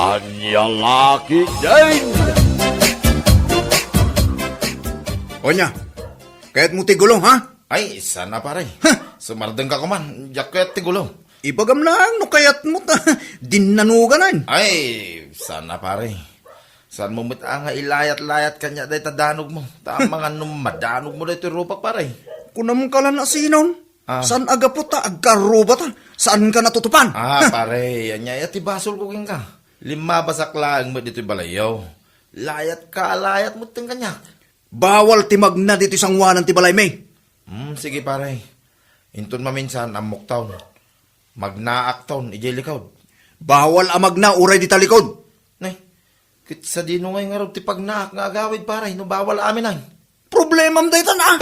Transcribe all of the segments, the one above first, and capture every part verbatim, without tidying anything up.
Ania la ketdin? Onya, kayatmo ti gulo, ha? Ay, saan a, pare. Huh! Sumardeng ka koma, diak kayat ti gulo. Ibagam laeng no kayatmo ta dinnanuganan. Ay, saan a, pare. Saanmo met a nga ilayat-layat kaniak dayta danogmo. Ta amangan no madanogmo daytoy rupak, pare. Kunam ka la no sinon? Ah. Saan a gapu ta agkarrubata? Saanka natutupan? Ah, pare, ania aya ti basolko kenka? Limmabasak laeng met ditoy balayyo. Layatka a layat metten kaniak. Bawal ti magna ditoy sangoanan ti balaymi. Hmm, sige, pare. Inton maminsan, ammokton. Magnaakton idiay likod. Bawal a magna uray dita likod. Nay, ket sadino ngay ngarud ti pagnaak nga agawid, pare, no bawal amin ay? Problemam daytan, a.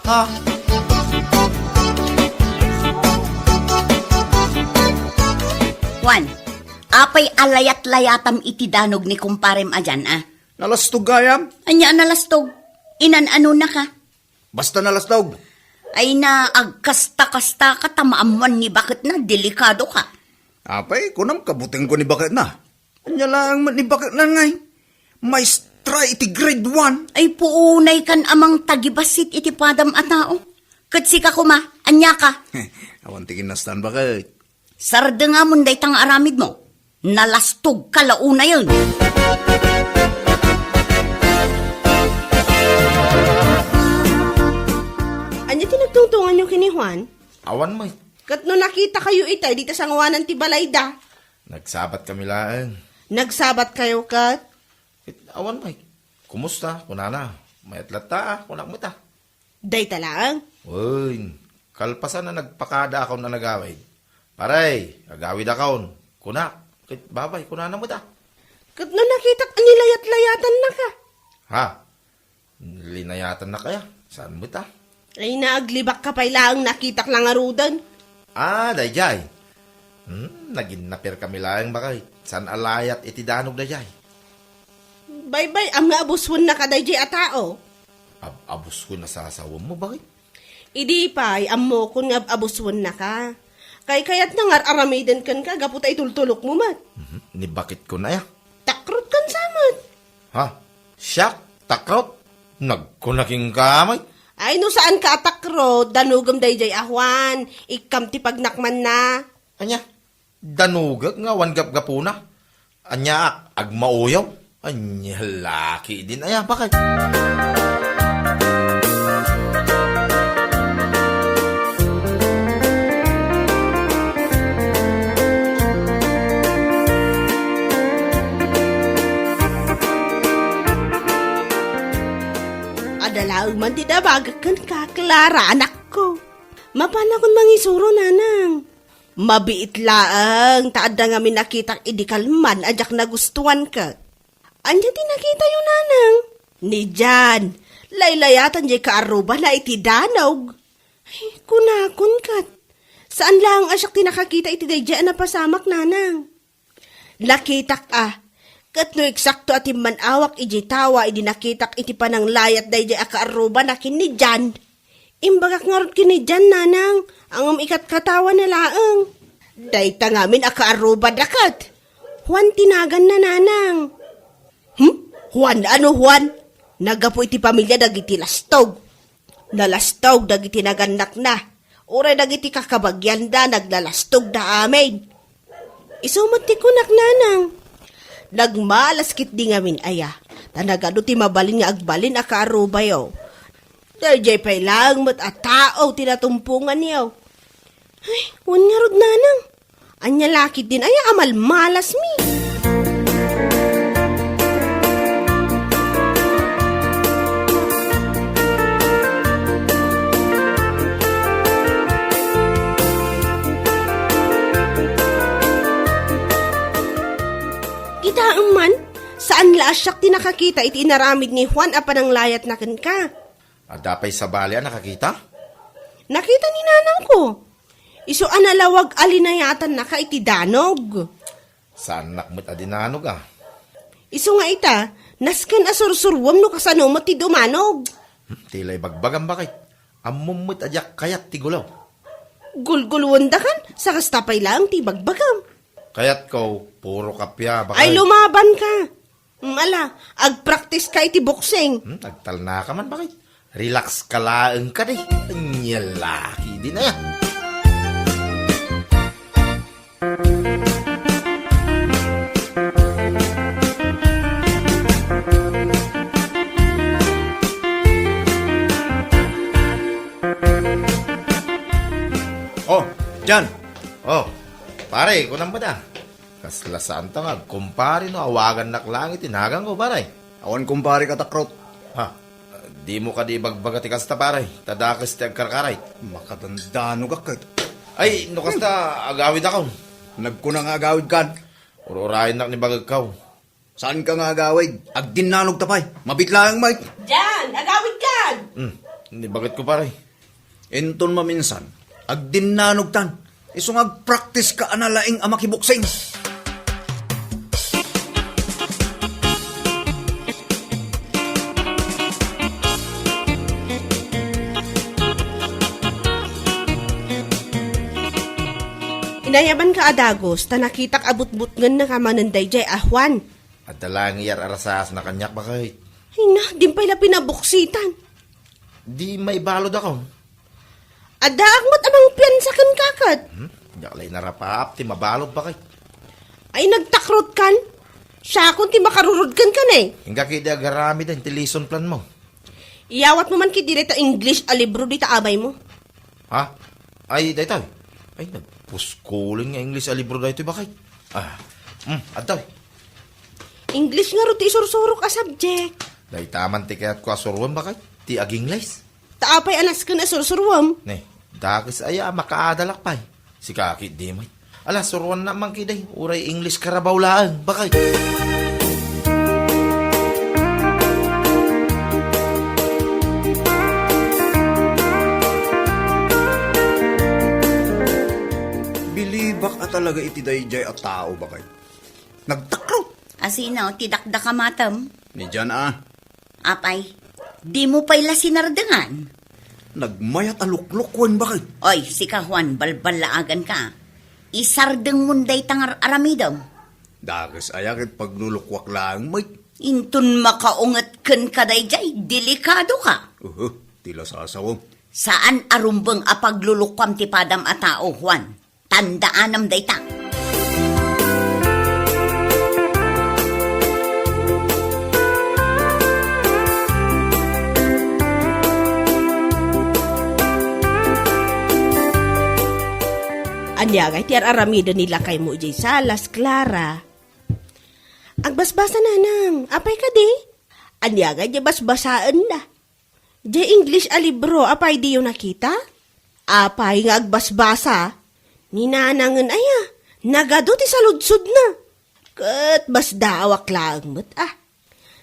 Ha? Juan, apay a layat-layatam iti danog ni kumparem a dian, a? Nalastog gayam. Ania a nalastog? Inan-anonaka? Basta nalastog. Ay na, agkasta-kastaka ta maammoan ni baketna, delikadoka. Apay, kunam kabutengko ni baketna. Ania laeng met ni baketna ngay? Maestra iti grade one. Ay, puunaykan a mangtagibassit iti padam a tao. Ket sika koma, aniaka? Awan ti kinastan, baket. Sardengamon dayta nga aramidmo. Nalastogka la unayen. Ania ti nagtungtunganyo ken ni Juan? Awan met. Ket no nakitakayo itay dita sangoanan ti balayda? Nagsabatkami laeng. Nagsabatkayo ket? Ket awan met. Kumusta? Kunana. Mayat latta, kunak met a. Dayta laeng? Wen, kalpasan a nagpakadaakon a nagawid. Pare, agawidakon. Kunak, ket babay, kunana met a. Ket no nakitak a nilayat-layatannaka? Ha? Linayatannaka aya? Saan met a? Ay, naaglibakka pay laeng nakitak la ngaruden. Ah, daydiay. Hmm, naginnaperkami laeng, baket. Saan a layat iti danog daydiay? Baybay-am nga abuswennaka daydiay a tao. Ab-, abuswen a sasawammo, baket? Idi pay, ammokon nga ab-, abuswennaka. Kaykayatna nga ar-aramiden kenka gapu ta itultulokmo met. Mhm. Ni baketko aya? Takrot kan sa met. Ha? Siak? Takrot? Nagkuna kenka met. Ay, no saanka a takrot, danogem daydiay a Juan. Ikkam ti pagnakmanna. Ania? Danogek nga awan gapgapuna. Aniaak, agmauyaw? Ania la ketdin aya, baket? Adda laeng man ti nabagak kenka, Clara, anakko. Mapanakon mangisuro, nanang. Mabiit laeng ta adda ngamin nakitak idi kalman a diak nagustuan ket. Ania ti nakitayo, nanang? Ni Jan. Laylayatan diay kaarrubana iti danog. Ay, kunakon ket. Saan laeng a siak ti nakakita iti daydiay a napasamak, nanang. Nakitak a. Ket no eksakto a timman-awak idiay tawa idi nakitak iti pananglayat daydiay a kaarrubana ken ni Jan. Imbagak ngarud ken ni Jan, nanang, ngem ikatkatawana laeng. Dayta ngamin a kaarrubada ket. Juan ti naganna, nanang. Hmm? Juan? Ano Juan? Naggapu iti pamilia dagiti lastog. Nalastog dagiti nagannakna. Uray dagiti kakabagianda, naglalastogda amin. Isu met ti kunak, nanang. Nagmalas ketdi ngamin aya, ta nagadu ti mabalin nga agbalin a kaarubayo. Daydiay pay laeng met a tao ti natumponganyo. Ay, wen ngarud, nanang. Ania la ketdin aya a malmalasmi? Kitaem man, saan la a siak ti nakakita iti inaramid ni Juan a pananglayatna kenka. Adda pay sabali a nakakita? Nakita ni nanangko. Isu a nalawag a linayatannaka iti danog. Saannak met a dinanog, a. Isu nga ita, nasken a sursuruem no kasano met ti dumanog. Hmm, ti la ibagbagam, baket. Ammom met a diak kayat ti gulo. Gulgulwendakan, sa kasta pay laeng ti ibagbagam. Kayatko, puro kappia, bakit? Ay, lumaban ka. Mm, ala, agpractice ka iti boxing. Hmm, agtalna ka man, bakit? Relax ka laeng kadi. Anya laki din, aya. Oh, Jan. Oh, pare, kunam ba da? Kasla saan ta nga agkumpare no awagannak laeng iti naganko, pare. Awan kumpare ka, Takrot. Ha? Dimo kadi ibagbaga ti kasta, pare? Ta dakes ti agkarkaray. Makadandanogak ket. Ay, no kasta, agawidakon. Nagkuna nga agawidkan. Ur-urayennak ni bagekkaw. Saanka nga agawid? Agdinnanogta pay. Mabit laeng, Mike. Jan, agawidkan! Hmm, ni bagekko, pare. Inton maminsan, agdinnanogtan. Isu nga agpractice ka a nalaing a makiboxing. Inayabanka a dagus, ta nakitak a butbutngennaka manen daydiay a Juan. Adda laeng iyar-arasaasna kaniak, bakit? Ay na, din pay la pinaboksitan. Di maibalodakon. Addaak met a mangpiansa kenka ket. Hmm? Diak la inarapaap ti mabalod, bakit? Ay, nagtakrot kan? Siakon ti makarurod kenka, ne? Inggak idi agaramiden ti lesson plan mo. Iyawat mo man kidi dayta English a libro dita abay mo. Ha? Ay, daytoy. Ay, nagpuskulen nga English a libro daytoy, bakit? Ah, hmm, adtoy. English ngarud ti isursurok a subject. Dayta man ti kayatko a suruem, bakit? Ti ag-English. Ta apay a nasken a sursuruem? Ne, dakes aya a makaadalak pay. Sika ketdi met. Ala, suruanna man ketdi, uray English Carabao laeng, bakit? Bilibak a talaga iti daydiay a tao, bakit? Nagtakrot. Asino ti dakdakamatem? Ni Jan a. Apay, dimo pay la sinardengan? Nagmayat a luklukuen, bakit? Oy, sika, Juan, balballaaganka. Isardengmon dayta nga ar-aramidem. Dakes aya ket paglulukuak laeng met. Inton makaunget kenka daydiay, delikadoka. Uhu, ti la sasawem. Saan a rumbeng a paglulukuam ti padam a tao, Juan. Tandaanam dayta. Ania ngay ti ar-aramiden ni lakaymo idiay salas, Clara? Agbasbasa, nanang. Apay kadi? Ania ngay ti basbasaenna? Diay English a libro, apay diyo nakita? Apay nga agbasbasa? Ni nanangen aya, nagadu ti saludsodna. Ket basdaawak laeng met, a.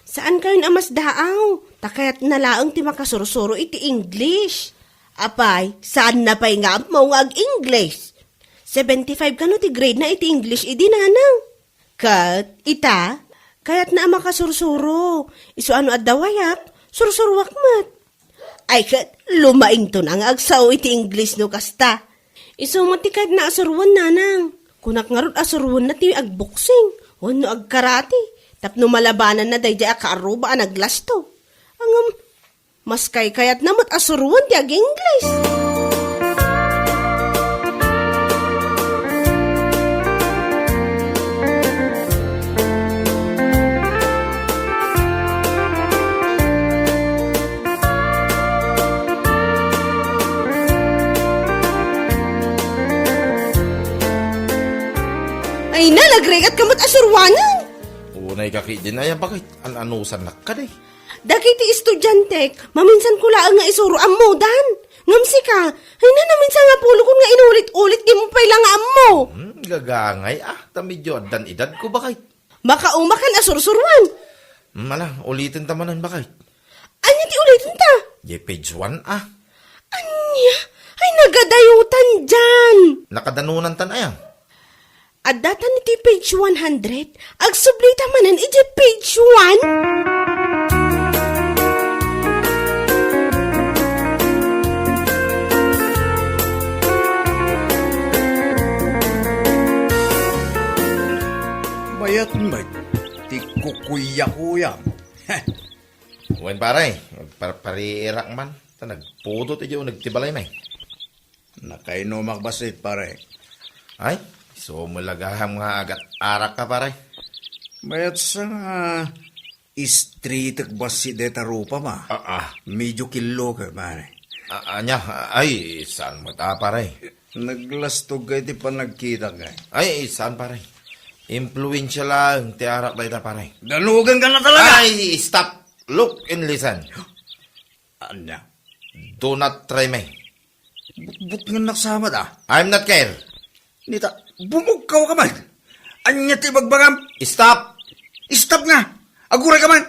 Saankayon a masdaaw, ta kayatna laeng ti makasursuro iti English. Apay, saanna pay nga ammo nga ag-English? Seventy-five kano ti grade na iti English idi, nanang? Ket ita, kayatna a makasursuro. Isu a no adda wayak, sursuroak met. Ay ket, lumaingto na nga agsao iti English no kasta. Isu met ti kayatna a suroen, nanang. Kunak ngarud a suroenna ti agboksing wenno agkarate tapno malabananna daydiay a kaarruba a naglasto. Ngem, mas kaykayatna met a suroen ti ag-English. Ay na, nagrigat ka met a suruanen. Unay ka ketdin, aya, bakit? An-anusannak kadi? Dagiti estudiantek, maminsan ko laeng nga isuro, ammodan. Ngem sika, ay na, naminsan nga pulokon nga inulit-ulit, dimo pay la nga ammo. Hmm, gagangay, a, ta medio addan edadko, bakit? Makaumakan a sursuruan. Hmm, ala, uliten ta manen, bakit? Ania ti uliten ta? Diay page one, a. Ania? Ay, nagadayotan diay. Nakadanunan tan aya? Adda tan iti page one hundred. Agsubli ta manen iti page one. Payat met ti kukuyakuyam. Wen, pare, agparpariirak man. Ta nagpudot idiay uneg ti balay, may. Nakainomak bassit, pare. Ay, isu met la gayam nga agat-arakka, pare. Mayat sa nga istritek bassit dayta rupam, a. Ah, ah. Medyo killo ka, pare. Ah, ania? Ay, saan met a, pare? Naglastoga iti panagkitak, a. Ay, saan, pare? Impluensia laeng ti arak dayta, pare. Danugenka na talaga! Ay, stop! Look and listen. Ania? Do not try me. Butbutngennak sa met, a. I'm not care. Nita, bumugkawka man. Ania ti ibagbagam? Stop! Stop nga! Agurayka man!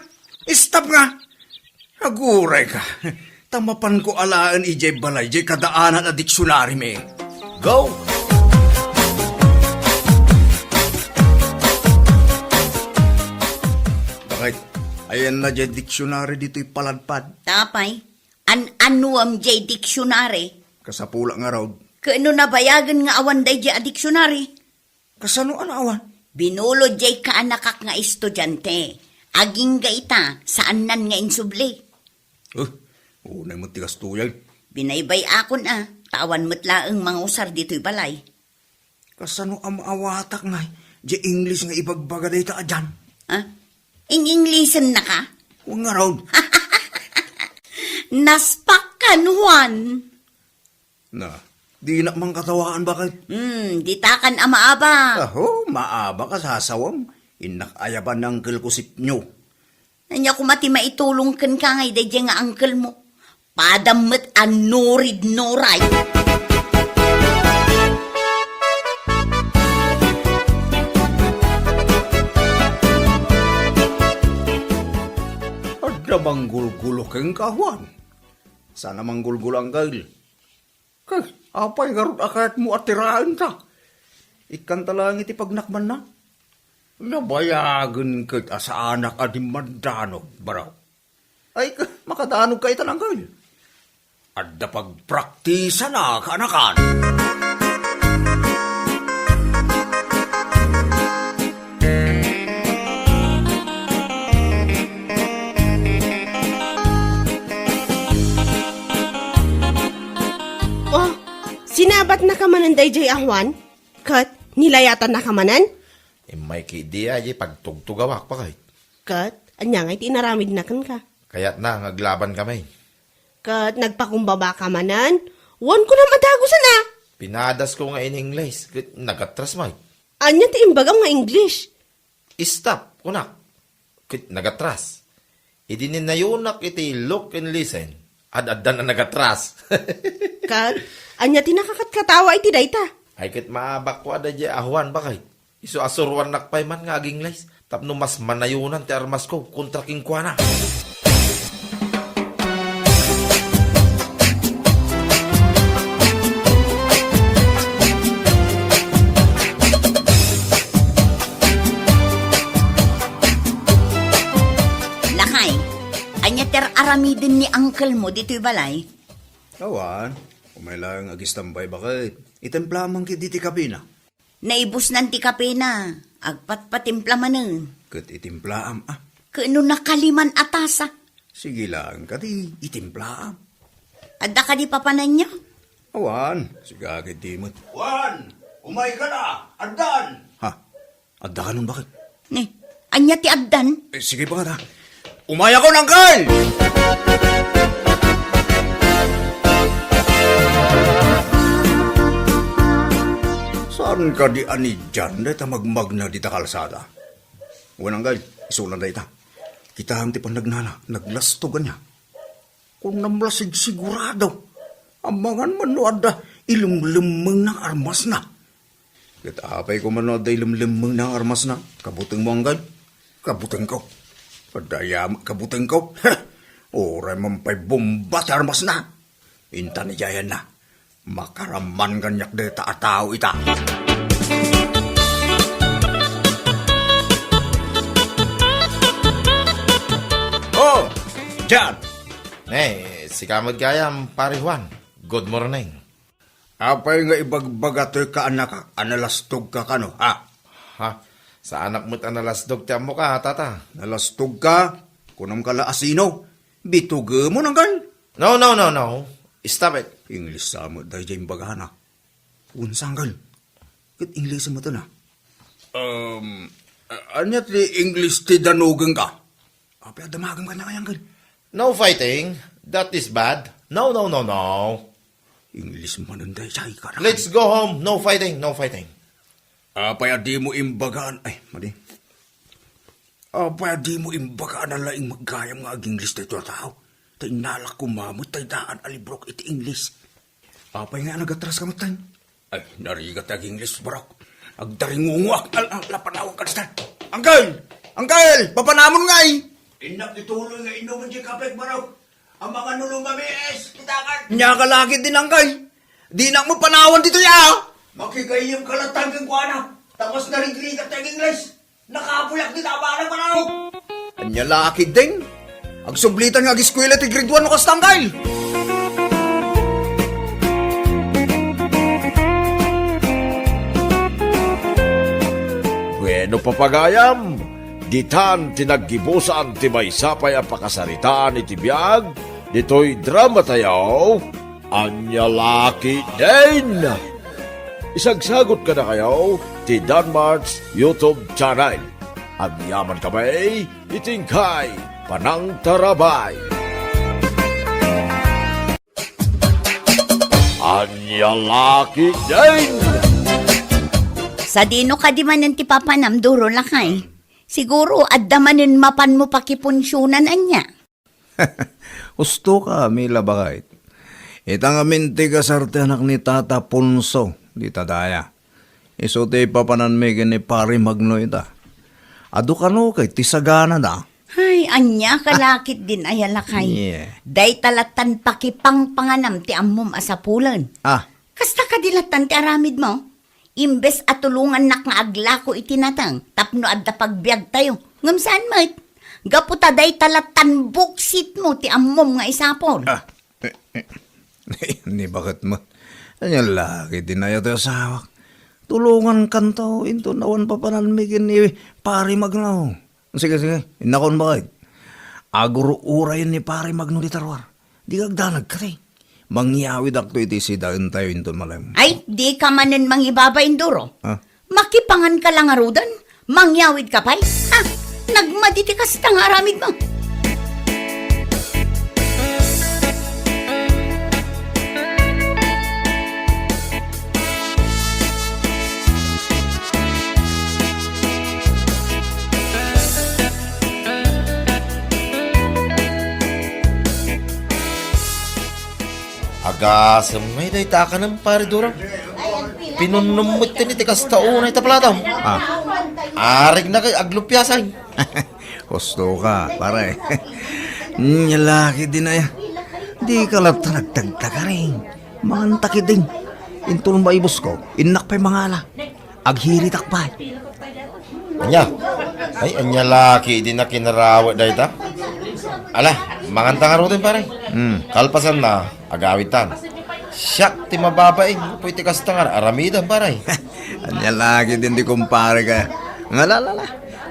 Stop nga! Agurayka. Ta mapanko alaen idiay balay, diay kadaanan a diksionarimi. Go! Bakit? Ayanna diay diksionari ditoy paladpad. Apay, an-anuem diay diksionari? Kasapulak ngarud. Ket no nabayagen nga awan daydiay a diksionari? Kasano a naawan? Binulod diay kaanakak nga estudiante. Agingga ita, saannan nga insubli. Eh, unay met ti kastoy. Binaybay-akon a, ta awan met laeng mangusar ditoy balay. Kasano a maawatak nga diay English nga ibagbaga dayta a Jan? Ha? In-Englishennaka? Wen ngarud. Naspak kan Juan. Na, dinak man katawaan, bakit? Hmm, ditakan a maabak. Aho, maabak a sasawem. Innak ayaban ni Uncle ko sipnyo. Ania koma ti maitulong kenka ngay daydiay nga uncle mo? Padam met a nurid nuray. Adda manggulgulo kenka, Juan? Saan a manggulgulo, Uncle. Kay, apay ngarud a kayatmo a tiraenta? Ikkanta laeng iti pagnakmanna. Nabayagen ket a saanak a dimmandanog, baro. Ay, ka-, makadanogka itan, Uncle. Adda pagpraktisan a kaanakan. Oh, sinabatnaka manen daydiay a Juan? Ket nilayatannaka manen? Immay ketdi a, diay pagtugtugawak, bakit? Ket ania ngay ti inaramidna kenka? Kayatna nga aglabankami. Ket nagpakumbabaka manen? Wen, kunam a dagusen a! Pinadasko nga in-English, ket nagatras met. Ania ti imbagam nga English? Stop, kunak. Ket nagatras. Idi ninayonak iti look and listen, ad-addan a nagatras. Ket, ania ti nakakatkatawa iti dayta? Ay, ket maabakko a daydiay a Juan, bakit? Isu a suruannak pay man nga agingles, tapno mas manayonan ti armasko kontra kenkuana. Lakay, ania ti ar-aramiden ni uncle mo ditoy balay? Awan, umay laeng agistambay, baket. Itemplaam man ketdi ti kapena. Naibusnan ti kapena, agpatpatimpla manen. Ket itimplaam, a. Ket no nakaliman a tasa? Sige laeng kadi, itimplaam. Adda kadi papananyo? Awan, sika ketdi met. Juan, umayka la, addan! Ha? Adda kanon, baket? Ni, ania ti addan? Eh, sige, baket, a. Umayakon, Uncle! Saan kadi a ni Jan dayta magmagna dita kalsada? Wen, Uncle, isuna dayta. Kitaem ti pannagnana, naglastog ania. Kunam la sigsigurado. Amangan man no adda ilemlemmengna nga armasna. Ket apay koma no adda ilemlemmengna nga armasna? Kabutengmo, Uncle? Kabutengko. Adda aya met kabutengko. Heh! Uray man pay bomba ti armasna. Intan idiayanna. Makaraman kaniak dayta a tao ita. Oh, Jan! Eh, sika met gayam, Pare Juan. Good morning. Apay nga ibagbaga toy kaanakak a nalastogka kano, ha? Ha? Saanak met a nalasdog ti ammoka, tata. Nalasdogka? Kunam ka la a sino? Bitugemon, anggal? No, no, no, no. Stop it. English sa met daydiay imbagana. Wen sa, anggal? Ket English met na. Um, a-, ania ti English ti danugengka? Apay a damagem ka na kaya, anggal? No fighting. That is bad. No, no, no, no. English manen daydiay, kada. Let's go home. No fighting, no fighting. Apay a dimo imbagaan, ay, madi. Apay a dimo imbagaan a laing gayam nga ag-English daytoy a tao? Ta innalak koma met tay daan a librok iti English. Apay nga nagatras ka met, tay? Ay, narigat ti ag-English, barok. Agdaringunguak. Al-, al-, napanawag ka, sir. Angkel! Angkel! Papanamon ngay! Innak ituloy nga inuman di kape, barok. Ang mga nulumamiis, kita ka. Nya ka lagi din, angkel. Dinak mo panawan ditoy, ah! Makigayam ka lang tanggang kuana. Tapos narigrigat ti ag-English. Nakabuyak di tabana, manawag. Anya la ketdin? Agsublitan nga ageskuela ti grade one no kasta, angkel. Bueno, papagayam, ditan ti naggibusan ti maysa pay a pakasaritaan iti biag ditoy drama tayo. Anya la ketdin? Isagsagot kadakayo ti Danmart's YouTube channel. Agyaman kami iti inkay panangtarabay. Anya la ketdin? Sadino kadi manen ti papanam, Duro, lakay? Siguro, adda manen mapanmo pakipunsionan, anya? Husto ka, Mila, baket. Ita ngamin ti kasar ti anak ni Tata Ponso, dita daya. Isu ti ipapananmi ken ni Pari Magno ita. Adu kano ket ti saganada. Ay, anya ka la ketdin aya, lakay. Yeah. Dayta lattan pakipangpanganam ti ammom a sapulen. Ah. Kasta kadi lattan ti aramidmo? Imbes a tulongannak nga aglako iti nateng tapno adda pagbiagtayo, ngem saan met. Gapu ta dayta lattan buksitmo ti ammom nga isapul. Ah, eh, eh. Ni baket met. Ania la ketdin aya ti asawak? Tulongankanto inton awan papananmi ken ni Pari Magno. Sige, sige. Innakon, baket. Agur-urayen ni Pari Magno dita ruar. Dika agdanag kadi. Mangyawidakto iti sidaentayo inton malem. Ay, dika manen mangibabain, Duro. Ah? Makipangan ka la ngaruden? Mangyawid ka pay? Ha? Nagmadi ti kasta nga aramidmo. Agasem ngay dayta a kanem, Pare Duro. Pinunnom met ti kasta unay ta plato. Ah. Arigna kay aglupiasan. Husto ka, pare. Nya la ketdin aya. Dika latta nagtagtagaring. Manganta ketdin. Inton maibusko, innak pay mangala. Aghiritak pay. Anya? Ay, anya la ketdin a kinarawet dayta? Ala, manganta ngaruden, pare. Hmm. Kalpasanna, agawidtan. Siak ti mababain, gapu iti kasta nga aramidem, pare. Anya la ketdin ti kumpare ka. Nga la, la, la.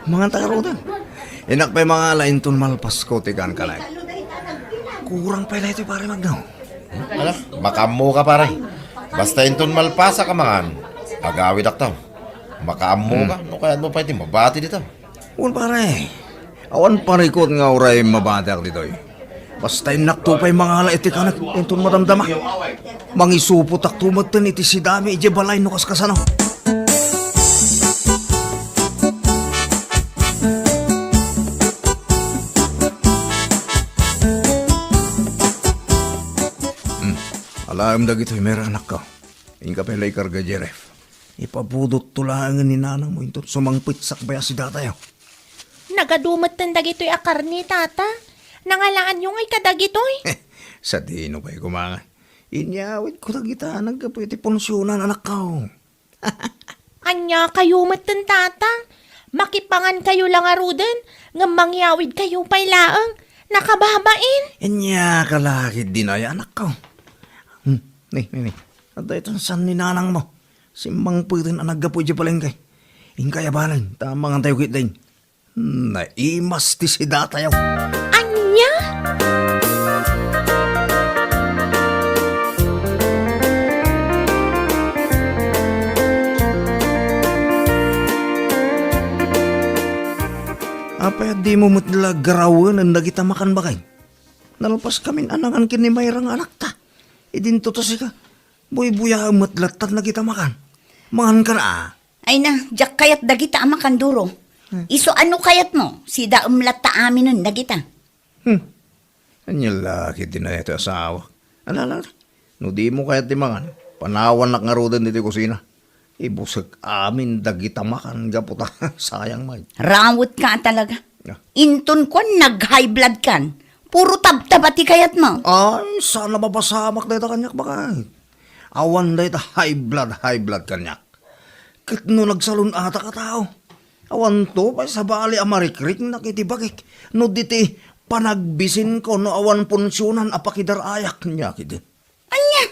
Manganta ngaruden. Innak pay mangala inton malpasko ti kankanay. Kurang pay daytoy, Pare Magno. Ala, makaammo ka, pare. Basta inton malpasak a mangan, agawidakto. Makaammo ka, hmm, no kayatmo pay ti mabati dita. Wen, pare. Awan parikut nga uray mabatiak ditoy. Basta innakto pay mangala iti kanek inton madamdama. Mangisupotakto metten iti sidami idiay balay no kaskasano. Hmm. Alaem dagitoy, Mera, anakko. Inka pay la ikarga, Jeref. Ipabudotto laengen ni nanangmo inton sumangpet sakbay a sidatayo. Nagadu metten dagitoy a karne, Tata. Nangalaanyo ngay kadagitoy? Sadino pay koma nga. Inyawidko dagita naggapu iti punsionan, anakko. Ania kayo metten, Tata? Makipangan kayo la ngaruden, ngem mangyawid kayo pay laeng. Nakababain. Ania ka la ketdin aya, anakko. Hmm, ni, ni, ni. Adda itan san ni nanangmo. Simmangpeten a naggapu idiay palengke. Inka, abanen, ta mangantayo ketdin. Naimas ti sidatayo. Ania? Apay a dimo met la garawenen dagita makan, baket? Nalpaskamin a nangan ken ni Mayra nga anakta. Idinto ta sika. Buybuyaem met lattan dagita makan. Mangankan a. Ay na, diak kayat dagita a makan, Duro. Hmm. Isu a no kayatmo, sidaem latta aminen dagita. Hmm. Ania la ketdin aya ti asawa. Ala, ala, ala. No dimo kayat ti mangan, panawannak ngaruden ditoy kusina. Ibusek amin dagita makan gapu ta sayang met. Rawetka a talaga. Ah. Inton kuan, nag-high blood kan. Puro tabtaba ti kayatmo. Ay, saan a mapasamak dayta kaniak, baket. Awan dayta high blood, high blood kaniak. Ket no nagsalun-atak a tao, awanto pay sabali a marikriknak iti bagik no di ti panagbisinko no awan punsionan a pakidar-ayak kaniak idi. Ania?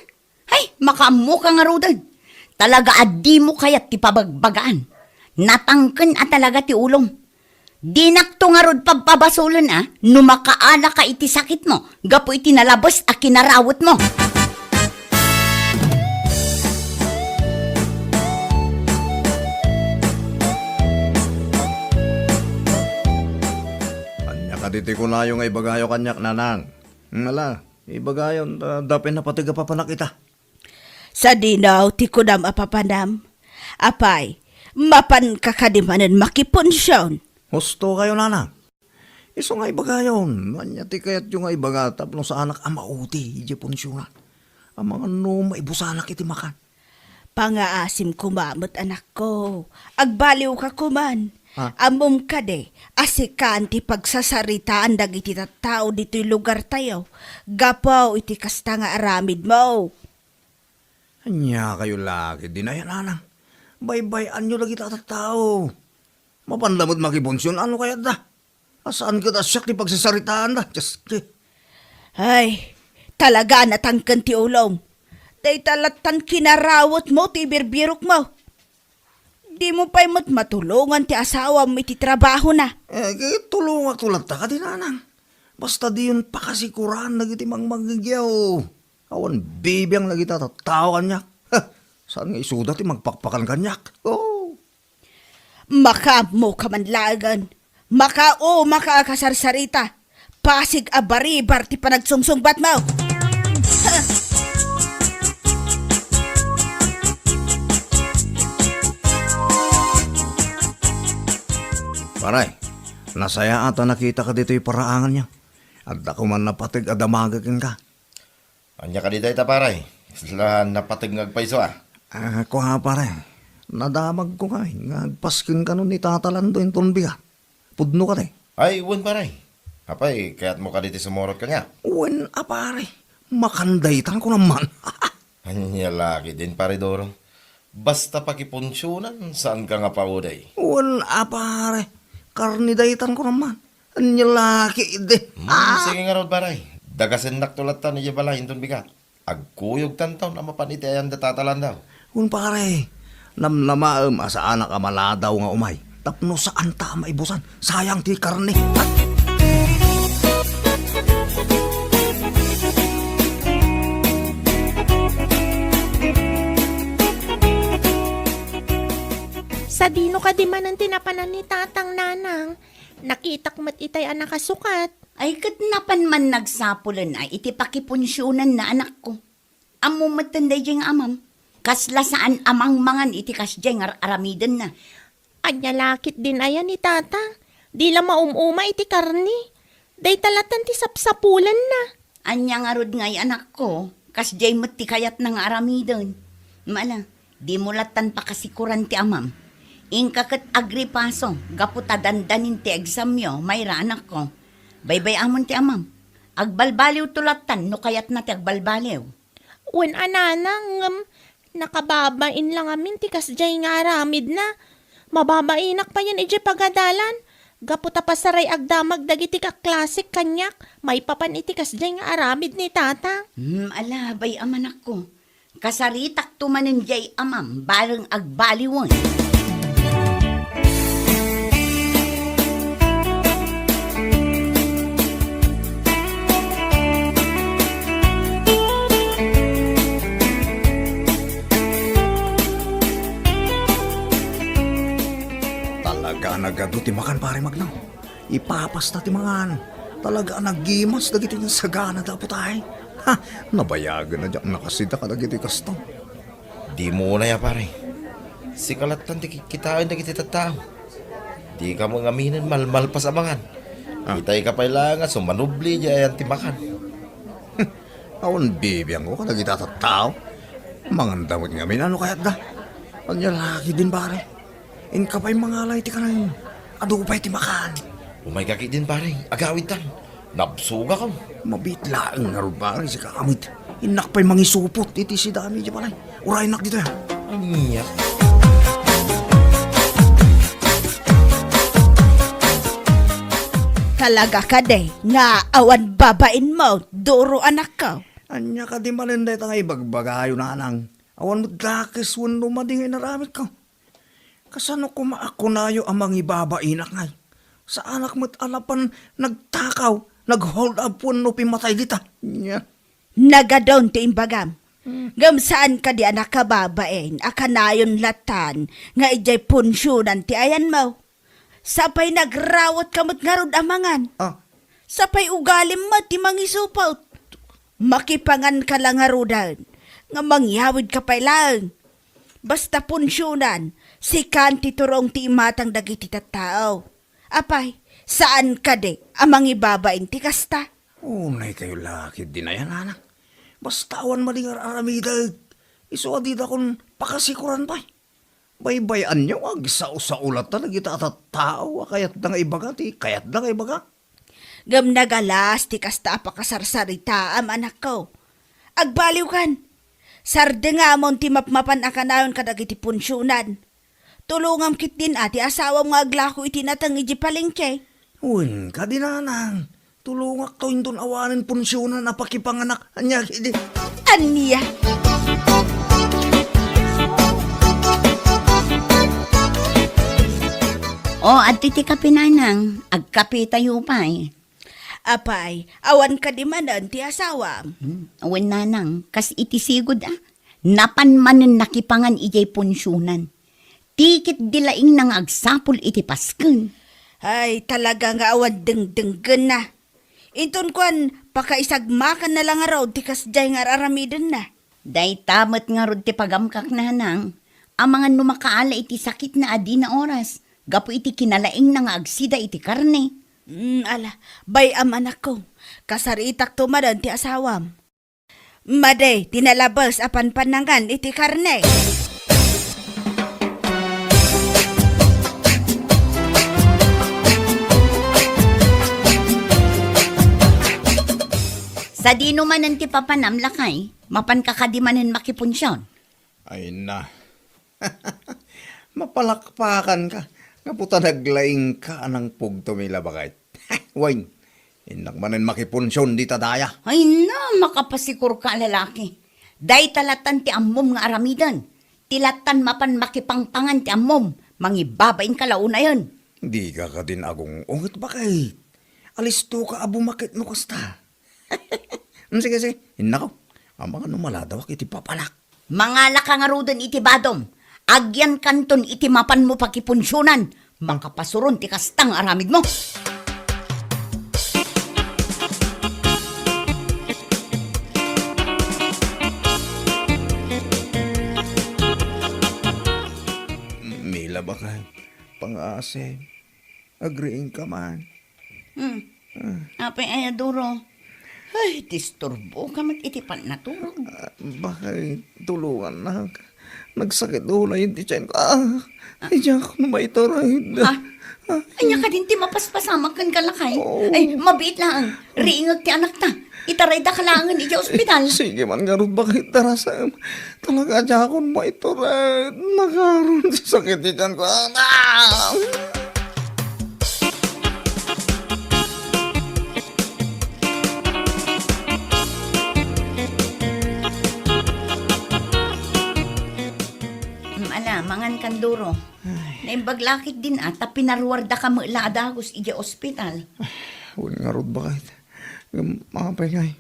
Ay, makaammoka ngaruden. Talaga a dimo kayat ti pabagbagaan. Natangken a talaga ti ulom. Dinakto ngarud pabpabasolen a no makaanaka iti sakitmo gapu iti nalabes a kinarawetmo. Ania kadi ti kunayo nga ibagayo kaniak, nanang? Ala, ibagayon, ta dapay napateg a papanak ita. Sadino ti kunam a papanam? Apay, mapanka kadi manen makipunsion? Husto kayo, nanang. Isu nga ibagayon, ania ti kayatyo nga ibaga tapno saanak a maudi idiay punsionan? Amangan no maibusanak iti makan. Pangaasim koma met, anakko. Agbaliwka koman. Ah. Ammom kadi a sikan ti pagsasaritaan dagiti tattao ditoy lugartayo gapu iti kasta nga aramidmo? Ania kayo la ketdin aya, nanang? Baybay-anyo dagita a tattao. Mapan da met makipunsion a no kayatda. A saan ket a siak ti pagsasaritaanda. Dios, ti. Ay, talaga a natangken ti ulom. Dayta lattan kinarawetmo ti ibirbirokmo. Dimo pay met matulongan ti asawam iti trabahona. Eh, tulongakto latta kadi, nanang. Basta diyon pakasikuran dagiti mangmangngegyo. Awan bibiang dagita tattao kaniak. Ha, saan nga isuda ti magpakpakan kaniak? Oh. Makaammoka man laengen. Makaumaka a kasarsarita. Pasig a baribar ti panagsungsungbatmo. Pare, nasayaat a nakitak ditoy paraanganyo. Adda koman napateg a damagek kenka. Ania kadi dayta, pare? Isla napateg nga agpayso, a? Ah, kua, pare. Nadamagko kadi nga agpasken kano ni Tata Lando inton bigat. Pudno kadi? Ay, wen, pare. Apay, kayatmo kadi ti sumurot kaniak? Wen a, pare. Makan daytan ko naman. Ania la ketdin, pare Doro. Basta pakipunsionan, saanka nga paudey. Wen a, pare. Karne daytan ko naman. Ania la ketdi. Hmm, ah, sige ngarud, pare. Dagasennakto latta idiay balay inton bigat. Agkuyogtanto a mapan iti ayan da Tata Lando. Wen, pare. Namnamaem a saanak a maladaw nga umay. Tapno saanta a maibusan. Sayang ti karne. Sadino kadi manen ti napanan ni Tatang, Nanang? Nakitak met itay a nakasukat. Ay, ket napan man nagsapulen a iti pakipunsionanna, anakko. Ammom metten daydiay nga amam. Kasla saan a mangmangan iti kasdiay nga ar-aramidenna. Ania la ketdin aya ni Tata? Di la maum-uma iti karne. Dayta lattan ti sapsapulanna. Ania ngarud ngay, anakko? Kasdiay met ti kayatna nga aramiden. Mala, dimo lattan pakasikuran ti amam. Inka ket agripaso gapu ta dandanin ti examyo, Mayra, anakko. Baybay-amon ti amam. Agbalbaliwto lattan no kayatna ti agbalbaliw. Wen a, Nanang, ngem nakababain la ngamin ti kasdiay nga aramidna. Mababainak payen idiay pagadalan. Gapu ta pasaray agdamag dagiti kaklasek kaniak maipapan iti kasdiay nga aramid ni Tata. Hmm, ala, bay-am, anakko. Kasaritakto manen diay amam, bareng agbaliwen. Talaga a nagadu ti makan, Pare Magno. Ipapasta ti mangan. Talaga a nagimas dagiti nasaganada a putay. Ha, nabayagen a diak nakasida kadagiti kasta. Dimo unay a, pare. Sika lattan ti kitkitaen dagiti tattao. Dika met ngaminen malmalpas a mangan. Ah. Itayka pay laeng a sumanubli idiay ayan ti makan. Awan bibiangko kadagiti tattao. Manganda met ngamin no kayatda. Ania la ketdin, pare? Inka pay mangala iti kanayon. Adu pay ti makan. Umayka ketdin, pare. Agawidtan. Nabsogakon. Mabiit laeng ngarud, pare, sika met. Innak pay mangisupot iti sidami idiay balay. Uraynak ditoy, ha? Ania? Talaga kadi nga awan babainmo, Duro, anakko? Ania kadi manen dayta nga ibagbagayo, nanang? Awan met dakes wenno madi nga inaramidko. Kasano koma a kunayo a mangibabainak ngay? Saanak met a napan nagtakaw, nag-hold up wenno pimmatay dita. Nia? Nagadun ti imbagam. Hmm. Ngem saan kadi a nakababain a kanayon lattan nga idiay punsionan ti ayanmo? Sapay nagrawatka met ngarud a mangan. Ah. Sapay ugalim met ti mangisupot. Makipanganka la ngaruden nga mangyawidka pay laeng. Basta punsionan, sikan ti turong ti imatang dagiti tattao. Apay, saan kadi a mangibabain ti kasta? Unay kayo la ketdin ayan, nanang. Basta awan madi nga ar-aramidek. Isu a didakon pakasikoran pay. Baybay-anyo nga agsao-sao latta dagita a tattao a kayatda nga ibaga ti kayatda nga ibaga. Ngem nagalas ti kasta a pakasarsaritaam, anakko. Agbaliwkan. Sardengamon ti mapmapan a kanayon kadagiti punsionan. Tulongam ketdin a ti asawam nga aglako iti nateng idiay palengke. Wen kadi, nanang. Tulongakto inton awanen punsionan a pakipanganak. Ania kadi? Ania? O, adtoy ti kape, nanang. Agkapetayo pay. Apay, awan kadi manen ti asawam? Hmm, wen, nanang, kas iti sigud, a. Napan manen nakipangan idiay punsionan. Ti ketdi laeng nga agsapul iti pasken. Ay, talaga nga awan dengdenggenna. Inton kuan, pakaisagmakanna la ngarud ti kasdiay nga ar-aramidenna. Dayta met ngarud ti pagamkak, nanang, amangan no makaala iti sakitna a dina oras, gapu iti kinalaingna nga agsida iti karne. Mm, ala, bay-am, anakko. Kasaritakto manen ti asawam. Madi ti nalabes a panpannangan iti karne. Sadino manen ti papanam, lakay? Mapanka kadi manen makipunsion? Ay na. Mapalakpakanka. Gapu ta naglaingka a nangpugto, Mila, baket. Wen, innak manen makipunsion dita daya. Ay na, makapasikorka a lalaki. Dayta lattan ti ammom nga aramiden. Ti lattan mapan makipangpangan ti ammom, mangibabainka la unayen. Dika kadin agung-unget, baket. Alistoka a bumakit no kasta. Mm, sige, sige, innako. Amangan no maladawak iti papanak. Mangalaka ngaruden iti badom. Agyankanton iti mapanmo pakipunsionan. Makapasuron ti kasta nga aramidmo. Mila, baket, pangasim. Agriingka man. Hmm. Ah. Apay aya, Duro? Ay, disturboka met iti pannaturog. Ah, baket, tulongannak. Nagsakit unay ti tianko. Ah, ah. Ay, diak no maitured. Ah. Ah. Ania kadin ti mapaspasamak kenka, lakay? Oo. Ay, mabiit laeng. Riingek ti anakta. Itaraydaka laengen idiay ospital. Sige man ngarud, baket, darasem. Talaga a diakon maitured. Nakaron ti sakit ti tianko. Ah! Mm, ala, mangankan, Duro. Ay. Naimbag la ketdin a, ta pinaruardaka met la a dagus idiay ospital. Ay, wen ngarud, baket. Ngem, apay ngay?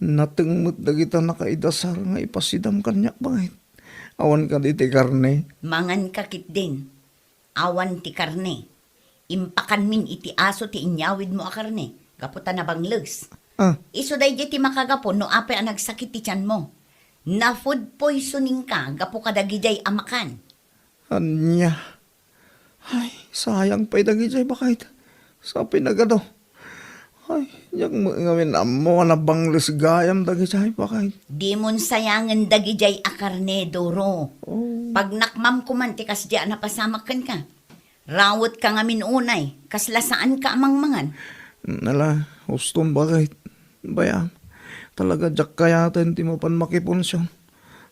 Nateng met dagita nakaidasar nga ipasidam kaniak, baket. Awan kadi ti karne. Manganka ketdin. Awan ti karne. Impakanmin iti aso ti inyawidmo a karne, gapu ta nabangles. Ah. Isu daydiay ti makagapu no apay a nagsakit ti tianmo. Na-food poisoning ka gapu kadagidiay a makan. Ania? Ay, sayang pay dagidiay, baket. Sa pinagado. Ay, diak met ngamin ammo a nabangles gayam dagidiay, baket. Dimon sayangen dagidiay a karne, Doro. Oh. Pagnakmam koman ti kasdiay a napasamak kenka. Rawet ka ngamin unay, kasla saan ka a mangmangan. Nala, ustom, baket. Bayam, talaga diak kayaten ti mapan makipunsion.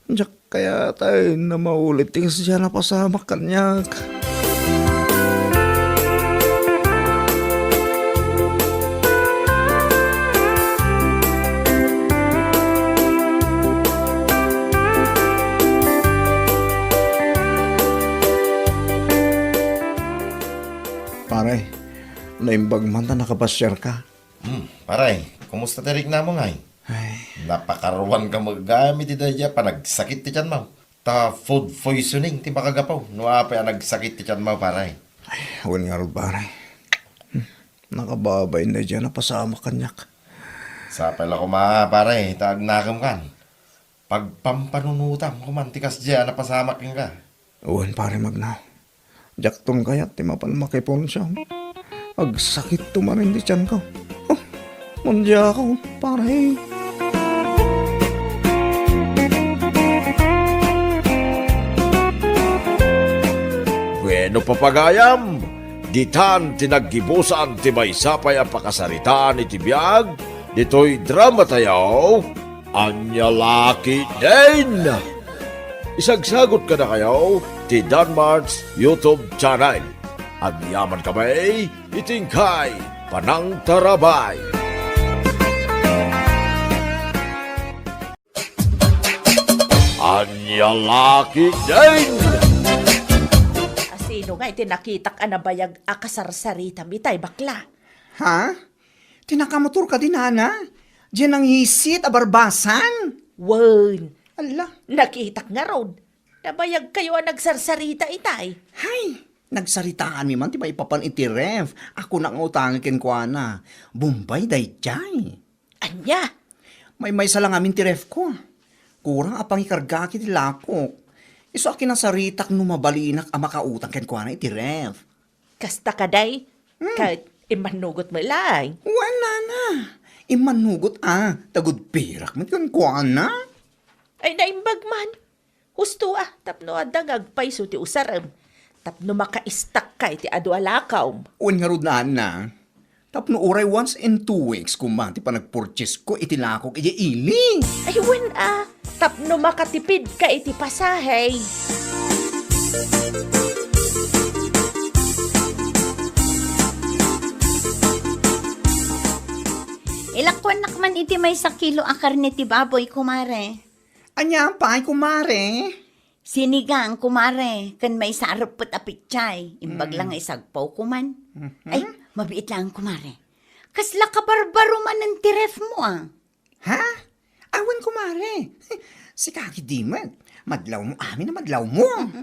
Diak kayaten a maulit ti kasdiay a napasamak kaniak. Pare, naimbag man ta nakapasiarka. Hmm, pare, kumusta ti riknamo ngay? Ay. Napakaruanka met gayam iti daydiay a panagsakit ti tianmo. Ta food poisoning ti makagapu no apay a nagsakit ti tianmo, pare. Ay, wen ngarud, pare. Hmm, nakababain daydiay a napasamak kaniak. Sapay la koma, pare, ta agnakemkan. Pagpampanunotam koman ti kasdiay a napasamak kenka. Wen, pare, magna. Diakton kayat ti mapan makipunsion. Agsakitto manen ti tianko. Oh, mundiako, pare. Bueno, papagayam, ditan ti naggibusan ti maysa pay a pakasaritaan iti biag ditoy dramatayo. Ania la ketdin? Isagsagot kadakayo ti Danmart's YouTube channel. Agyaman kami iti inkay panangtarabay. Ania la ketdin? Asino nga iti nakitak a nabayag a kasarsaritam itay, bakla? Ha? Ti nakamotor kadi, nana? Diay nangisit a barbasan? Wen. Alla. Nakitak ngarud. Nabayagkayo a nagsarsarita itay. Hay, nagsaritaanmi man ti maipapan iti ref. Ako nga utangek kenkuana. Bombay daydiay. Ania? Maymaysa la ngamin ti refko. Kurang a pangikargaak iti lakok. Isu a kinasaritak no mabalinak a makautang kenkuana iti ref. Kasta kadi? Hmm. Ket immannugot met laeng. Wen, nana. Immannugot a, ta gudpirak met kenkuana. Ay, naimbag man. Husto a, tapno adda nga agpayso ti usarem. Tapno makaistakka iti adu a lakawm. Wen ngarud, nana. Tapno uray once in two weeks koma ti panagpurchasesko iti lakok idiay ili. Ay, wen a, tapno makatipidka iti pasahe. Ilakkuannak man iti maysa kilo a karne ti baboy, kumare. Ania pay, kumare? Sinigang, kumare, ken maysa a reppet a pechay. Imbag la nga isagpaw koman. Mhm. Ay, mabiit laeng, kumare. Kasla kabarbaro manen ti refmo, a. Ha? Awan, kumare. Sika ketdi met. Madlawmo amin a madlawmo. Mhm.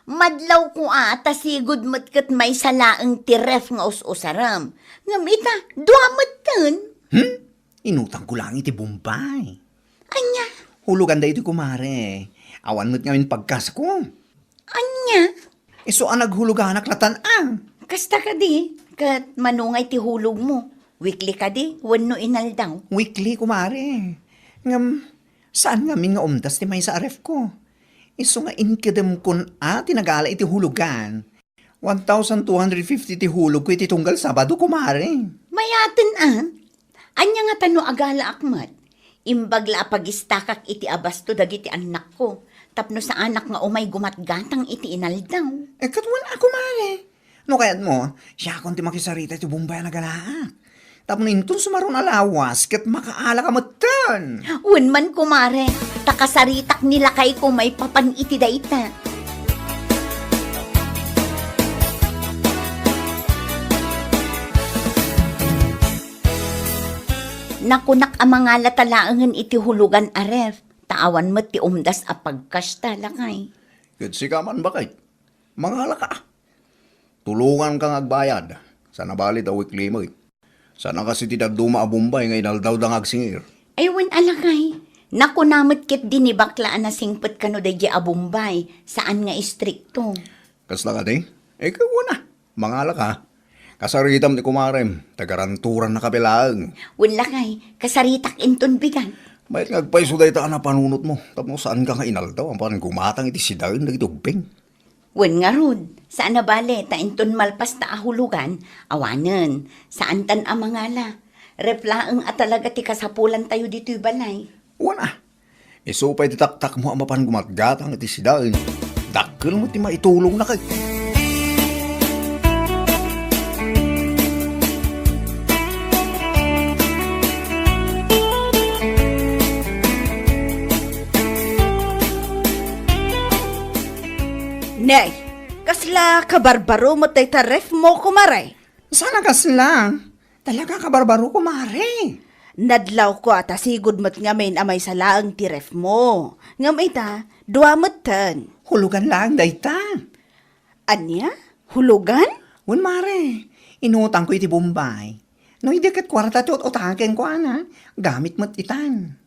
Madlawko a, ta sigud met ket maysa laeng ti ref nga us-usarem. Ngem ita, dua metten. Hmm? Inutangko laeng iti Bombay. Ania? Hulugan daytoy, kumare. Awan met ngamin pagkasko. Ania? Isu a naghuluganak latan a. Kasta kadi, ket mano ngay ti hulogmo? Weekly kadi wenno inaldaw? Weekly, kumare. Ngem, saan ngamin nga umdas ti maysa a refko. Isu nga inkedemkon a ti nagala iti hulugan. One thousand two hundred fifty ti hulogko iti tunggal Sabado, kumare. Mayaten a? Ania ngata no agalaak met? Imbag la a pagistakak iti abasto dagiti annakko, tapno saanak nga umay gumatgatang iti inaldaw. Eh, ket wen a, kumare. No kayatmo, siakon ti makisarita iti Bombay a nagalaak. Tapno inton sumaruno a lawas, ket makaalaka metten. Wen man, kumare, ta kasaritak ni lakayko maipapan iti dayta. Nakunak a mangalata laengen iti hulugan a ref, ta awan met ti umdas a pagkasta, lakay. Ket sika man, baket. Mangalaka. Tulonganka nga agbayad. Saan a bale ta weekly met. Saan a kas iti dadduma a Bombay nga inaldawda nga agsingir. Ay, wen a lakay. Nakuna met ketdi ni bakla a nasingpet kano daydiay a Bombay, saan nga istrikto. Kasta kadi? Eh, wen a. Mangalaka. Kasaritam ti kumarem, ta garanturanna ka laeng. Wen lakay, kasaritak inton bigat. Mayat nga agpayso dayta a napanunotmo, tapno saanka nga inaldaw, apan gumatang iti sidaen dagiti ubbing. Wen ngarud, saan a bale, ta inton malpasta a hulugan, awanen, saantan a mangala. Ref laeng a talaga ti kasapulantayo ditoy balay. Wen a, isu pay ti taktakmo a mapan gumatgatang iti sidaen. Dakkel met ti maitulongna kay. Nay, kasla kabarbaro met dayta ref mo, kumare? Saan a kasla? Talaga kabarbaro, kumare. Nadlawko a ta sigud met ngamin a maysa laeng ti ref mo. Ngem ita, dua metten. Hulugan laeng dayta. Ania? Hulugan? Wen, mare. Inutangko iti Bombay. No idi ket kuarta ti ut-utaken kuana, gamit met itan.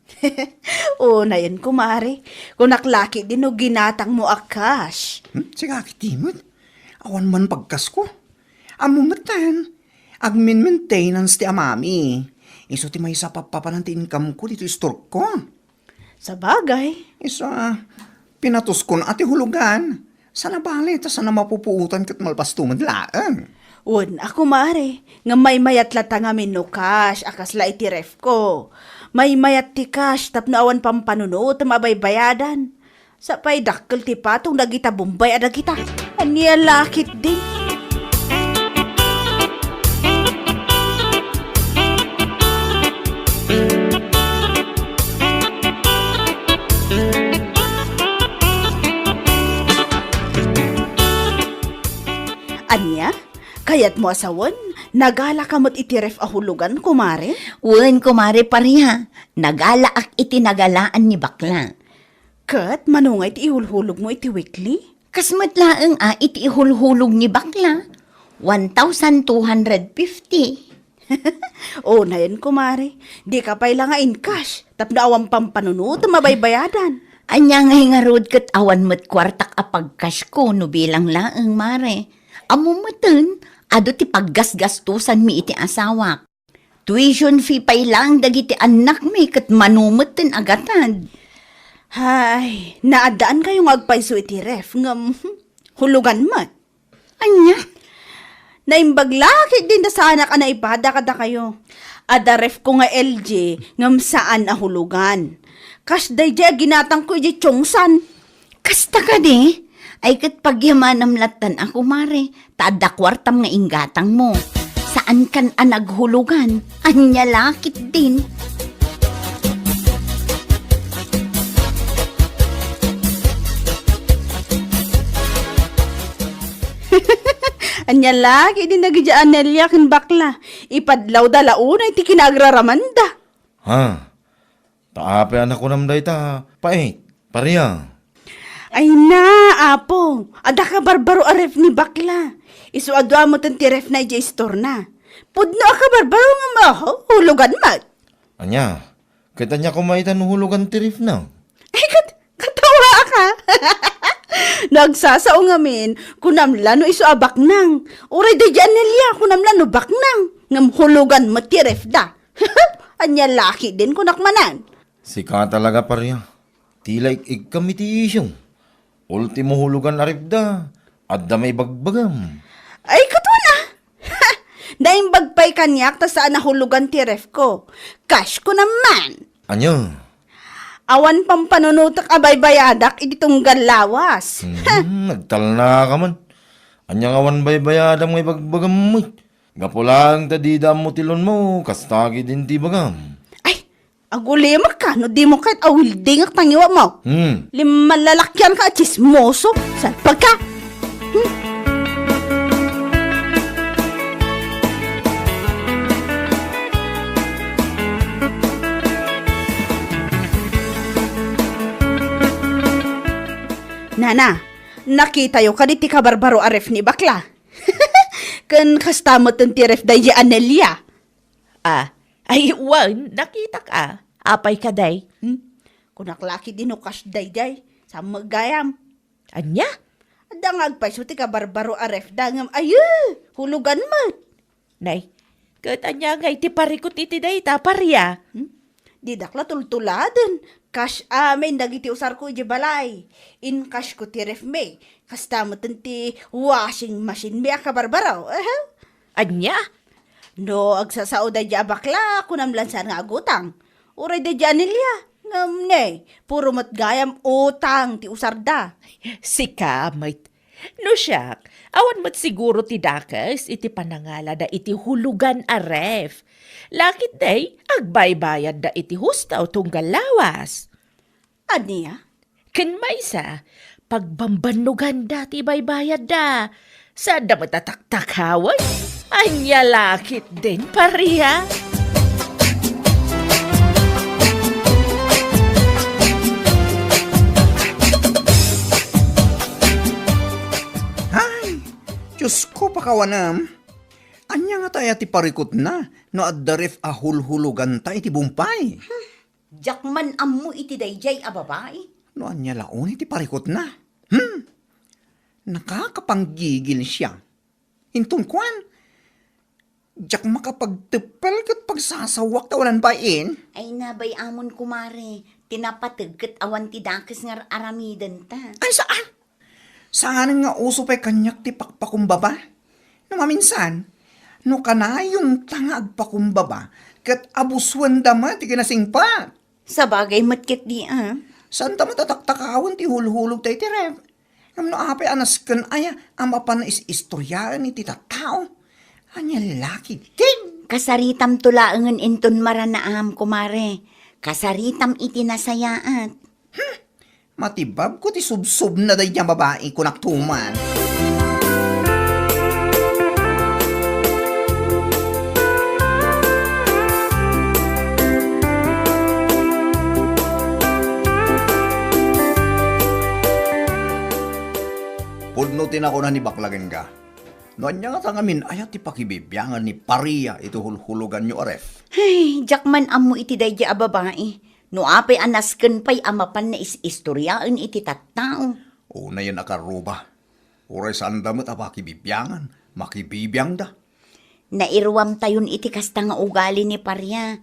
Unayen, kumare. Kunak la ketdi no ginatangmo a cash. Hmm? Sika ketdi met. Awan man pagkasko. Ammo metten, agmin-maintenance ti amami. Isu ti maysa a pappapanan ti income ko ditoy store ko. Sabagay. Isu a, pinatuskon a ti hulugan. Saan a bale, ta saan a mapupuotan ket malpasto met laeng. Wen a, kumare, nga maymayat latta ngamin no cash a kasla iti ref ko. Maymayat ti cash tapno awan pampanunotem a baybayadan. Sa pay dakkel ti patong dagita Bombay a dagita. Ania la ketdi? Ania? Kayatmo a sawen, nagalaka met iti ref a hulugan, kumare? Wen, kumare Paria. Nagalaak iti nagalaan ni bakla. Ket mano nga iti ihulhulogmo iti weekly? Kas met laeng a iti ihulhulog ni bakla, one thousand two hundred fifty. Unayen, kumare, dika pay la nga in-cash tapno awan pampanunotem a baybayadan. Ania ngay ngarud ket awan met kuartak a pag-cash ko no bilang laeng, mare. Ammo metten, adu ti paggasgastosanmi iti asawak. Tuition fee pay laeng dagiti annakmi ket mano metten a gatad. Hay, naaddaankayo nga agpayso iti ref, ngem hulugan met. Ania? Naimbag la ketdin ta saanak a naipada kadakayo. Adda ref ko nga L G ngem saan a hulugan. Kas daydiay a ginatangko idiay Chongsan. Kasta kadi? Ay ket pagyamanam lattan a, kumare, ta adda kuartam nga inggatangmo. Saankan a naghulugan, ania la ketdin. Ania la ketdin dagidiay a Nelia ken bakla, ipadlawda la unay ti kinaagraramanda. Ha? Ta apay a nakunam dayta, pait, Paria? Ay na, Apo, adda kabarbaro a ref ni bakla. Isu a dua metten ti refna idiay istorna. Pudno a kabarbaro ngem, ah, hulugan met. Ania? Ket ania koma ita no hulugan ti refna? Ay, ket, katawaak. No agsasao ngamin, kunam la no isu a baknang. Uray daydiay a Nelia, kunam la no baknang. Ngem hulugan met ti refda. Ania la ketdin, kunak manen. Sika talaga, Paria. Ti la ik-ikkam iti isyu. Ultimo hulugan a refda, adda maibagbagam. Ay, ket wen a! Naimbag pay kaniak ta saan a hulugan ti ref ko. Cash ko naman. Ania? Awan pampanunotek a baybayadak iti tunggal lawas. Hmm, nagtalna ka man. Ania nga awan baybayadam nga ibagbagam met? Gapu laeng ta dida ammo ti loan mo, kasta ketdin ti ibagam. Ay, agulimek ka no dimo kayat a weldingek ti ngiwatmo. Hmm. Limmalalakian ka a tsismoso, salpag ka. Hmm. Nana, nakitayo kadi ti kabarbaro a ref ni bakla? Ken kasta met ti ref daydi Anelia. Ah, ay, wen, nakitak a. Apay kadi? Hmm? Kunak la ketdi no kas daydi, saan met gayam. Ania? Adda nga agpayso ti kabarbaro a ref da ngem, aye, hulugan met. Nay, ket ania ngay ti parikut iti dayta, Paria? Hmm? Didak la tultuladen. Kas amin dagiti usarko idiay balay. Inkasyo ti refmi. Kasta met ti washing machine mi a kabarbaro. Ehe. Ania? No agsasao daydi a bakla, kunam la saan nga agutang. Uray daydi Anelia. Ngem ne, puro met gayam utang ti usarda. Sika met. No siak, awan met siguro ti dakes iti panangalada iti hulugan a ref. Laketdi, agbaybayadda iti husto tunggal lawas. Ania? Ken maysa, pagbambannoganda ti baybayadda. Saanda met a taktakawen. Ania la ketdin, Paria? Ay, Diosko, pakawanem. Ania ngata aya ti parikutna no adda ref a hulhuloganta iti bumpay? Diak man ammo iti daydiay a babai. No ania la unay ti parikutna? Hmm? Nakakapanggigil siya. Inton kuan, diak makapagteppel ket pagsasawak ta awanan bay-in. Ay, nabay-amon, kumare, ti napateg ket awan ti dakes nga aramidenta. Ay, saan? Saan nga uso pay kaniak ti pakpakumbaba? No maminsan, no kanayonta nga agpakumbaba, ket abusuenda met ti kinasingpet. Sabagay met ketdi, a. Saanta met a taktakawen ti hulhulogta iti ref. Ngem no apay a nasken aya a mapan is-istoriaen iti tattao? Ania la ketdin? Kasaritamto laengen inton maranaam, kumare. Kasaritam iti nasayaat. Hmm, matibabko ti subsobna daydiay a babai, kunakto man. Pudno ti nakuna ni bakla kenka. No ania ngata ngamin, aya ti pakibibiangan ni Paria iti hulhuloganyo a ref? Ay, diak man ammo iti daydiay a babai. No apay a nasken pay a mapan nga is-istoriaen iti tattao. Unayen a karuba. Uray saanda met a pakibibiangan, makibibiangda. Nairuamtayon iti kasta nga ugali ni Paria.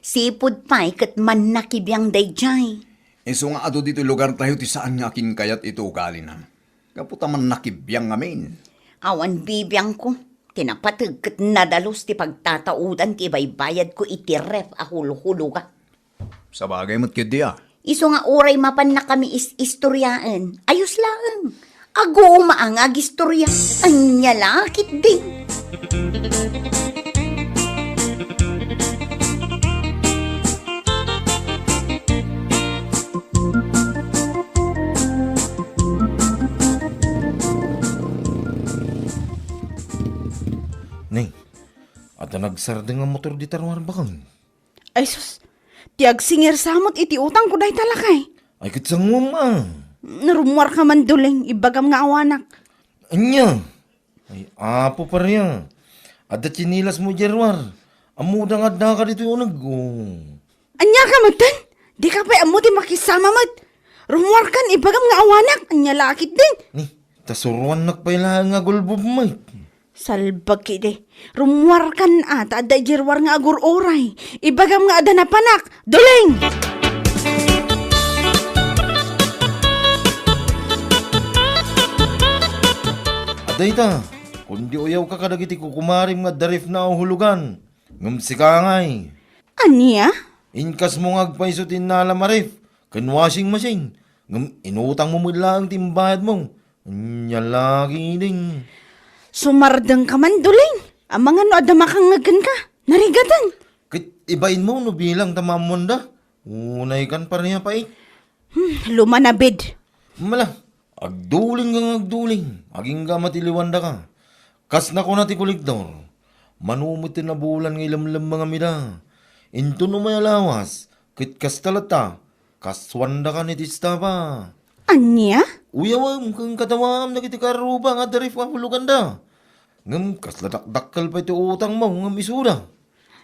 Sipud pay ket mannakibiang daydiay. Isu nga adu ditoy lugartayo ti saan nga akinkayat iti ugalina. Gapu ta mannakibiang ngamin. Awan bibiangko. Ti napateg ket nadalus ti pagtataudan ti ibaybayadko iti ref a hulhuloga. Sabagay met ketdi a. Isu nga uray mapannakami is-istoriaen, ayos laeng. Aguma nga agistoria. Ania la ketdi? Ni, adda nagsardeng nga motor dita ruar bakon. Ay sus, ti agsingir sa met iti utangko dayta lakay. Ay, ket sanguem a. Narummuarka man, Duling, ibagam nga awanak. Ania? Ay, Apo Paria, adda tsinilasmo idiay ruar. Ammoda nga addaka ditoy uneg, o. Ania ka metten? Dika pay ammo ti makisama met. Rummuarkan, ibagam nga awanak. Ania la ketdin? Ni, ta suruannak pay laeng nga agulbub met. Salbag ketdi. Rummuarkan a, ta adda idiay ruar nga agur-uray. Ibagam nga adda napanak. Duling! Adda ita, kundi uyawka kadagiti kukumarem nga adda refna a hulugan. Ngem sika ngay. Ania? Inkasmo nga agpayso ti innalam a ref ken washing machine, ngem inutangmo met laeng ti imbayadmo. Ania la ketdin? Sumardengka man, Duling. Amangan no adda makangngeg kenka. Narigaten. Ket ibainmo no bilang ta maammoanda. Unaykan, Paria, pay. Hmm, lumanabid. Mala, agduling nga agduling, agingga matiliwandaka. Kas nakuna ti kolektor, mano met ti nabulan nga ilemlemmengam ida. Inton umay a lawas, ket kasta latta, kasuandaka ni ti estapa. Ania? Uyawem ken katawaem dagiti karruba nga adda ref a huloganda. Ngem kasla dakdakkel pay ti utangmo ngem isuda.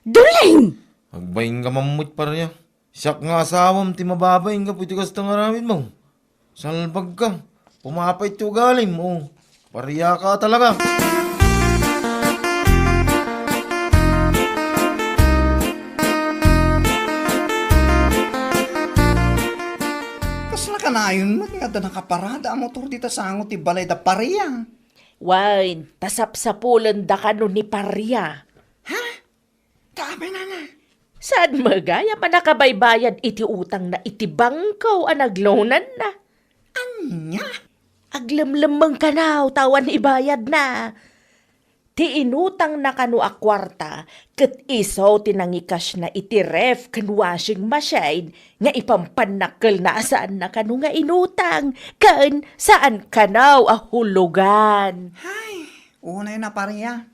Dulin! Agbainka man met, paria. Siak nga asawam ti mababain gapu iti kasta nga aramidmo. Salbagka. Pumapait ti ugalim, o. Pariaka talaga. Kasla kanayon met nga adda nakaparada a motor dita sango ti balay da paria. Wen, ta sapsapulenda kano ni paria. Ha? Ta apay nana? Saan met gayam a nakabaybayad iti utangna iti bangko a nagloananna? Ania? Aglemlemmeng kano ta awan ibayadna. Ti inutangna kano a kuarta ket isu ti nangikasna iti ref ken washing machine nga ipampannakkelna a saanna kano nga inutang ken saan kano a hulugan. Hay, unay na paria.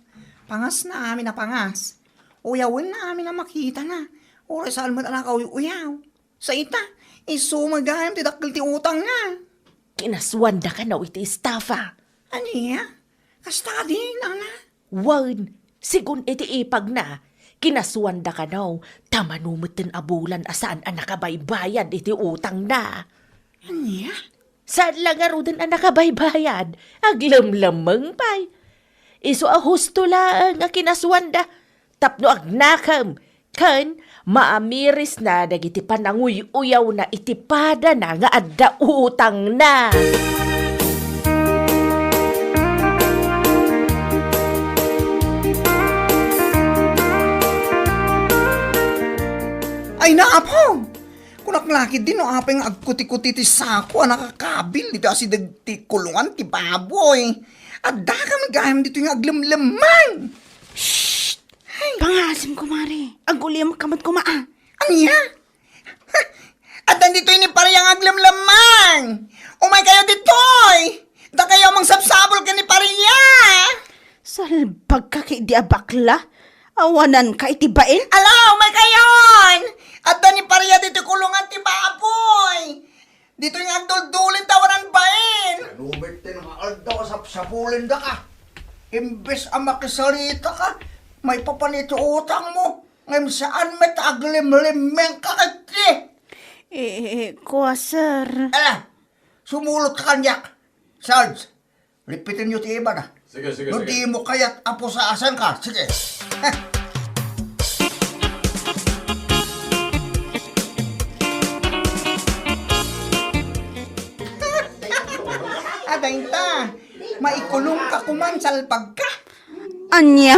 Pangasna amin a pangas. Uyawenna amin a makitana. Uray saan met a nakauy-uyaw. Sa ita, isu met gayam ti dakkel ti utangna. Kinasuanda kano iti estafa. Ania? Kasta kadi, nana? Wen, sigun iti ipagna, kinasuanda kano, ta mano metten a bulan a saan a nakabaybayad iti utangna. Ania? Saan la ngaruden a nakabaybayad, aglemlemmeng pay. Isu a husto laeng a kinasuanda, tapno agnakem, ken maamirisna dagiti pananguy-uyawna iti padana nga adda utangna. Ay, naapo! Kunak la ketdi no apay nga agkutikuti ti sako a nakakabil ditoy asideg ti kulungan ti baboy. Addaka met gayam ditoy nga aglemlemmeng. Shh! Ay. Pangasim, kumare. Agulimek ka met koma, a. Ania? Addan ditoy ni paria nga aglemlemmeng. Umay kayo ditoy. Dakayo a mangsabsabol ken ni paria. Salbagka ketdi a bakla. Awananka iti bain. Ala, umay kayon! Adda ni paria ditoy kulungan ti baboy. Ditoy nga agduldulin ta awanan bain. Ano met ti nga aldaw a sapsapulendaka? Imbes a makisarita ka, maipapan iti utangmo. Ngem saan met aglimlimmeng ka ketdi. Eh, kua, sir. Ala, sumulot ka kaniak. Sarge, lipiten yo ti ibana. Sige, sige, no sige. Di mo kayat a pusasan ka, sige. Adayta, maikulong ka kuman, salpag ka. Ania?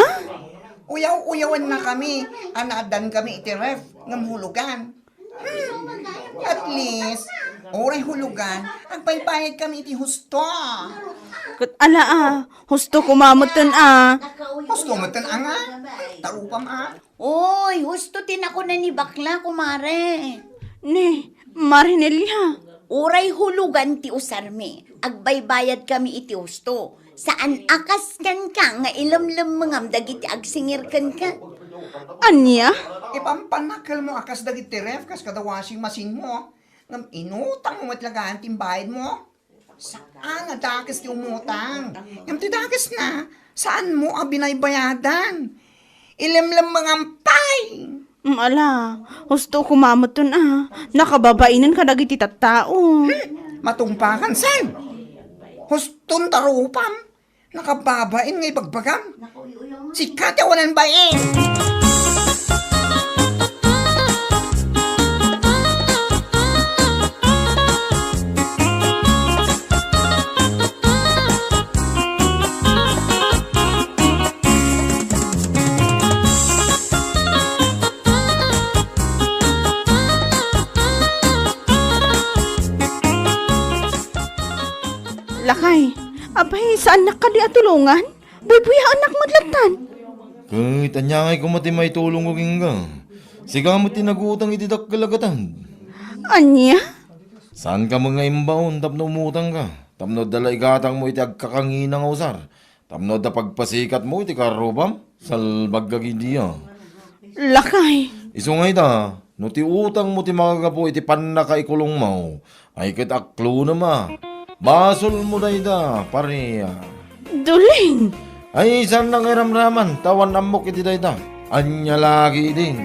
Uyaw-uyawan na kami, a naaddan kami iti ref, ngem hulugan. Hmm, at least, uray hulugan, agbaybayad kami iti husto. Ket ala, a, husto koma metten, a. Husto metten, a, nga? Tarupam, a. Oy, husto ti nakuna ni bakla, kumare. Ni, Mare Nelia. Uray hulugan ti usarmi, agbaybayad kami iti husto. Saan a kas kenka nga ilemlemmengam dagiti agsingir kenka. Ania? Ipampanakkelmo a kas dagiti ref kas kada washing machine mo. Ngem inutangmo met laeng ti imbayadmo. Saan a dakes ti umutang. Ngem ti dakesna, saanmo a binaybayadan. Ilemlemmengam pay. Mm, ala, husto koma metten, a. Nakababainen kadagiti tattao. Hmm, matungpakan, saan? Huston tarupam. Nakababain nga ibagbagam. Sika ti awanan bain. Lakay, apay, saannak kadi a tulongan? Buybuyaennak met lattan. Ket ania ngay koma ti maitulongko kenka? Sika met ti nagutang iti dakkel a gatad. Ania? Saanka met nga imbaon tapno umutangka, tapno adda la igatangmo iti agkakangina nga usar, tapno adda pagpasikatmo iti karrupam? Salbagka ketdi a. Lakay. Isu nga ita, no ti utangmo ti makagapu iti pannakaikulongmo, ay ket aklonem a. Basolmo dayta, pare a. Dulin! Ay, saan nang iramraman, ta awan ammok iti dayta. Ania la ketdin?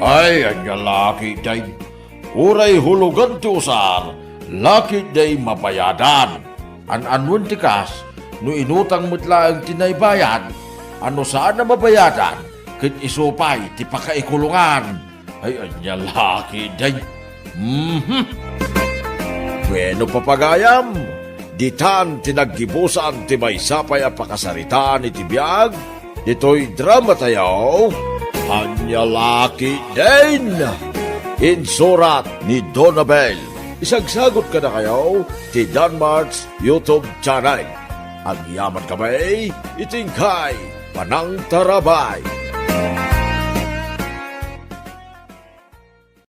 Ay, ania la ketdin? Uray hulogan ti usar, la ketdi mabayadan. An-anuen ti kas, no inutang met laeng ti naibayad, a no saan a mabayadan, ket isu pay ti pakaikulongan. Ay, ania la ketdin? Mhm. Bueno, papagayam, ditan ti naggibusan ti maysa pay a pakasaritaan iti biag ditoy dramatayo. Ania la ketdin? Insurat ni Donabel. Isagsagot kadakayo ti Danmart's YouTube channel. Agyamankami iti inkay panangtarabay.